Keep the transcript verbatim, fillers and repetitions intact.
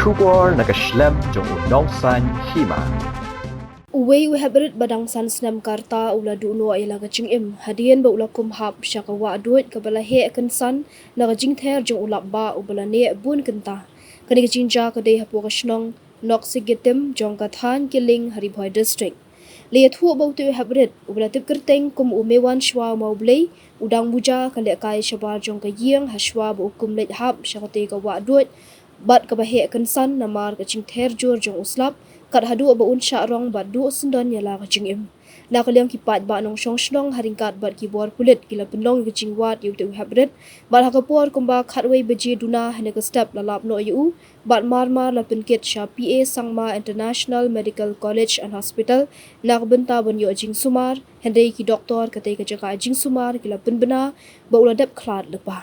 Khubor na ka shlem jong u Nongsaiñ Hima. Uwei u heprit ba dang san snem ka rta u la duh noh ïa la ka jingim hadien ba u la kum hap sha ka wah duid kaba la heh kynsan na ka jingther jong u lapbah uba la neh bun kynta. Kane ka jingjia ka dei hapoh ka shnong Noksigitim jong ka thaiñ Killing ha Ri Bhoi District. La ïathuh ba uta u heprit uba la tip kyrteng kum u Mewanshwa Mawblei u dang buja ka lehkai shabar jong ka ïing hashwa ba u kum leit hap sha katei ka wah duid bad kaba heh kynsan namar ka jingther jur jong u slap kat haduh ba un shah rong bad duh syndon ïa la ka jingim. Na ka liang ki paidbah nongshong shnong ha ryngkat bad ki bor pulit ki la pynlong ïa ka jingwad ïa uta u heprit bad ha ka por kumba khatwei baje duna hynne ka step la lap noh ïa u bad mar mar la pynkit sha P A Sangma International Medical College and Hospital na ka bynta ban ïoh jingsumar, hynrei ki doktor katei ka jaka jingsumar ki la pynbna ba u la dep khlad lypa.